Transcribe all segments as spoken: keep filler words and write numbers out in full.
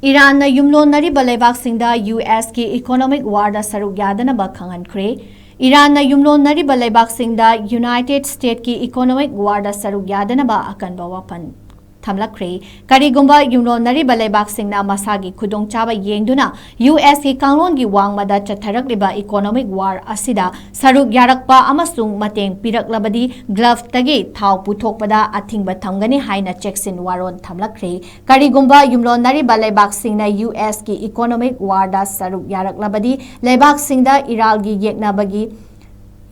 ꯏꯔꯥꯟꯅ ꯌꯨꯝꯂꯣꯟꯅꯔꯤꯕ ꯂꯩꯕꯥꯛꯁꯤꯡꯗ U ꯑꯦꯁꯀꯤ economic warꯗ ꯁꯔꯨꯛ ꯌꯥꯗꯅꯕ ꯈꯪꯍꯟꯈ꯭ꯔꯦ꯫ ꯏꯔꯥꯟꯅ ꯌꯨꯝꯂꯣꯟꯅꯔꯤꯕ ꯂꯩꯕꯥꯛꯁꯤꯡꯗ United Statesꯀꯤ economic warꯗ ꯁꯔꯨꯛ ꯌꯥꯗꯅꯕ ꯑꯀꯟꯕ ꯋꯥꯐꯝ ꯊꯝꯂꯛꯈ꯭ꯔꯦ꯫ ꯀꯔꯤꯒꯨꯝꯕ ꯌꯨꯝꯂꯣꯟꯅꯔꯤꯕ ꯂꯩꯕꯥꯛꯁꯤꯡꯅ ꯃꯁꯥꯒꯤ ꯈꯨꯗꯣꯡꯆꯥꯕ ꯌꯦꯡꯗꯨꯅ ꯌꯨ ꯑꯦꯁꯀꯤ ꯀꯥꯡꯂꯣꯟꯒꯤ ꯋꯥꯡꯃꯗ ꯆꯠꯊꯔꯛꯂꯤꯕ economic war ꯑꯁꯤꯗ ꯁꯔꯨꯛ ꯌꯥꯔꯛꯄ ꯑꯃꯁꯨꯡ ꯃꯇꯦꯡ ꯄꯤꯔꯛꯂꯕꯗꯤ Gulfꯇꯒꯤ ꯊꯥꯎ ꯄꯨꯊꯣꯛꯄꯗ ꯑꯊꯤꯡꯕ ꯊꯝꯒꯅꯤ ꯍꯥꯏꯅ ꯆꯦꯛꯁꯤꯟ ꯋꯥꯔꯣꯜ ꯊꯝꯂꯛꯈ꯭ꯔꯦ꯫ ꯀꯔꯤꯒꯨꯝꯕ ꯌꯨꯝꯂꯣꯟꯅꯔꯤꯕ ꯂꯩꯕꯥꯛꯁꯤꯡꯅ ꯌꯨ ꯑꯦꯁꯀꯤ economic warꯗ ꯁꯔꯨꯛ ꯌꯥꯔꯛꯂꯕꯗꯤ ꯂꯩꯕꯥꯛꯁꯤꯡꯗ ꯏꯔꯥꯜꯒꯤ ꯌꯦꯛꯅꯕꯒꯤ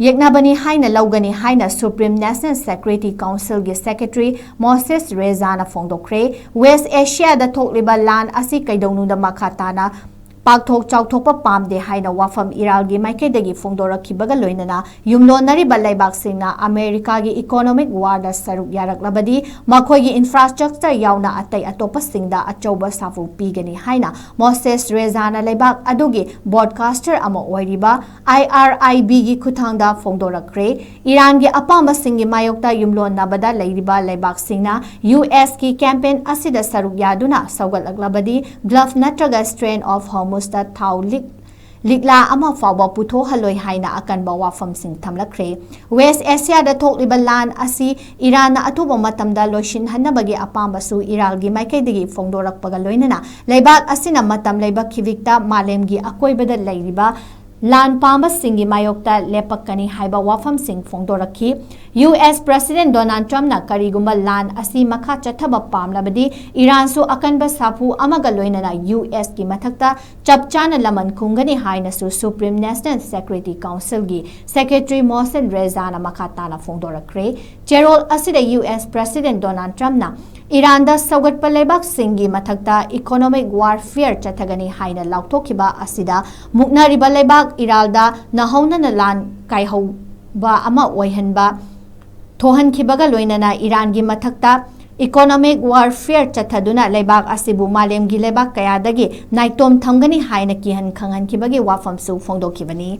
ꯌꯦꯛꯅꯕꯅꯤ ꯍꯥꯏꯅ ꯂꯧꯒꯅꯤ ꯍꯥꯏꯅ Supreme National Security Councilꯒꯤ Secretary Moses Rezaꯅ ꯐꯣꯡꯗꯣꯛꯈ꯭ꯔꯦ꯫ West Asiaꯗ ꯊꯣꯛꯂꯤꯕ ꯂꯥꯟ ꯑꯁꯤ ꯀꯩꯗꯧꯅꯨꯡꯗ ꯃꯈꯥ ꯇꯥꯅ ꯄꯥꯛꯊꯣꯛ ꯆꯥꯎꯊꯣꯛꯄ ꯄꯥꯝꯗꯦ ꯍꯥꯏꯅ ꯋꯥꯐꯝ ꯏꯔꯥꯜꯒꯤ ꯃꯥꯏꯀꯩꯗꯒꯤ ꯐꯣꯡꯗꯣꯔꯛꯈꯤꯕꯒ ꯂꯣꯏꯅꯅ ꯌꯨꯝꯂꯣꯟꯅꯔꯤꯕ ꯂꯩꯕꯥꯛꯁꯤꯡꯅ Americaꯒꯤ economic warꯗ ꯁꯔꯨꯛ ꯌꯥꯔꯛꯂꯕꯗꯤ ꯃꯈꯣꯏꯒꯤ infrastructure ꯌꯥꯎꯅ ꯑꯇꯩ ꯑꯇꯣꯞꯄꯁꯤꯡꯗ ꯑꯆꯧꯕ ꯁꯥꯐꯨ ꯄꯤꯒꯅꯤ ꯍꯥꯏꯅ Moses Rezaꯅ ꯂꯩꯕꯥꯛ ꯑꯗꯨꯒꯤ broadcaster ꯑꯃ ꯑꯣꯏꯔꯤꯕ I R I Bꯒꯤ ꯈꯨꯠꯊꯥꯡꯗ ꯐꯣꯡꯗꯣꯔꯛꯈ꯭ꯔꯦ꯫ ꯏꯔꯥꯟꯒꯤ ꯑꯄꯥꯝꯕꯁꯤꯡꯒꯤ ꯃꯥꯌꯣꯛꯇ ꯌꯨꯝꯂꯣꯟꯅꯕꯗ ꯂꯩꯔꯤꯕ ꯂꯩꯕꯥꯛꯁꯤꯡꯅ ꯌꯨ ꯑꯦꯁꯀꯤ campaign ꯑꯁꯤꯗ ꯁꯔꯨꯛ ꯌꯥꯗꯨꯅ ꯁꯧꯒꯠꯂꯛꯂꯕꯗꯤ Gulf ꯅꯠꯇ꯭ꯔꯒ Strait of Hormuzꯇ ꯊꯥꯎ ꯂꯤꯛ ꯂꯤꯛꯂꯥ ꯑꯃ ꯐꯥꯎꯕ ꯄꯨꯊꯣꯛꯍꯜꯂꯣꯏ ꯍꯥꯏꯅ ꯑꯀꯟꯕ ꯋꯥꯐꯝꯁꯤꯡ ꯊꯝꯂꯛꯈ꯭ꯔꯦ꯫ West Asiaꯗ ꯊꯣꯛꯂꯤꯕ ꯂꯥꯟ ꯑꯁꯤ ꯏꯔꯥꯟꯅ ꯑꯊꯨꯕ ꯃꯇꯝꯗ ꯂꯣꯏꯁꯤꯟꯍꯟꯅꯕꯒꯤ ꯑꯄꯥꯝꯕꯁꯨ ꯏꯔꯥꯜꯒꯤ ꯃꯥꯏꯀꯩꯗꯒꯤ ꯐꯣꯡꯗꯣꯔꯛꯄꯒ ꯂꯣꯏꯅꯅ ꯂꯩꯕꯥꯛ ꯑꯁꯤꯅ ꯃꯇꯝ ꯂꯩꯕ ꯈꯤꯕꯤꯛꯇ ꯃꯥꯂꯦꯝꯒꯤ ꯑꯀꯣꯏꯕꯗ ꯂꯩꯔꯤꯕ ꯂꯥꯟ ꯄꯥꯝꯕꯁꯤꯡꯒꯤ ꯃꯥꯌꯣꯛꯇ ꯂꯦꯞꯄꯛꯀꯅꯤ ꯍꯥꯏꯕ ꯋꯥꯐꯝꯁꯤꯡ ꯐꯣꯡꯗꯣꯔꯛꯈꯤ꯫ ꯌꯨ ꯑꯦꯁ President Donald Trumpꯅ ꯀꯔꯤꯒꯨꯝꯕ ꯂꯥꯟ ꯑꯁꯤ ꯃꯈꯥ ꯆꯠꯊꯕ ꯄꯥꯝꯂꯕꯗꯤ ꯏꯔꯥꯟꯁꯨ ꯑꯀꯟꯕ ꯁꯥꯐꯨ ꯑꯃꯒ ꯂꯣꯏꯅꯅ ꯌꯨ ꯑꯦꯁꯀꯤ ꯃꯊꯛꯇ ꯆꯞ ꯆꯥꯅ ꯂꯃꯟ ꯈꯨꯝꯒꯅꯤ ꯍꯥꯏꯅꯁꯨ Supreme National Security Councilꯒꯤ Secretary Mohsen Rezaꯅ ꯃꯈꯥ ꯇꯥꯅ ꯐꯣꯡꯗꯣꯔꯛꯈ꯭ꯔꯦ꯫ ꯆꯦꯔꯣꯜ ꯑꯁꯤꯗ ꯌꯨ ꯑꯦꯁ President Donald Trumpꯅ ꯏꯔꯥꯟꯗ ꯁꯧꯒꯠꯄ ꯂꯩꯕꯥꯛꯁꯤꯡꯒꯤ ꯃꯊꯛꯇ economic warfare ꯆꯠꯊꯒꯅꯤ ꯍꯥꯏꯅ ꯂꯥꯎꯊꯣꯛꯈꯤꯕ ꯑꯁꯤꯗ ꯃꯨꯛꯅꯔꯤꯕ ꯂꯩꯕꯥꯛ ꯏꯔꯥꯜꯗ ꯅꯧꯍꯧꯅꯅ ꯂꯥꯟ ꯀꯥꯏꯍꯧꯕ ꯑꯃ ꯑꯣꯏꯍꯟꯕ ꯊꯣꯛꯍꯟꯈꯤꯕꯒ ꯂꯣꯏꯅꯅ ꯏꯔꯥꯟꯒꯤ ꯃꯊꯛꯇ economic warfare ꯆꯠꯊꯗꯨꯅ ꯂꯩꯕꯥꯛ ꯑꯁꯤꯕꯨ ꯃꯥꯂꯦꯝꯒꯤ ꯂꯩꯕꯥꯛ ꯀꯌꯥꯗꯒꯤ ꯅꯥꯏꯇꯣꯝ ꯊꯝꯒꯅꯤ ꯍꯥꯏꯅ ꯀꯤꯍꯟ ꯈꯪꯍꯟꯈꯤꯕꯒꯤ ꯋꯥꯐꯝꯁꯨ ꯐꯣꯡꯗꯣꯛꯈꯤꯕꯅꯤ꯫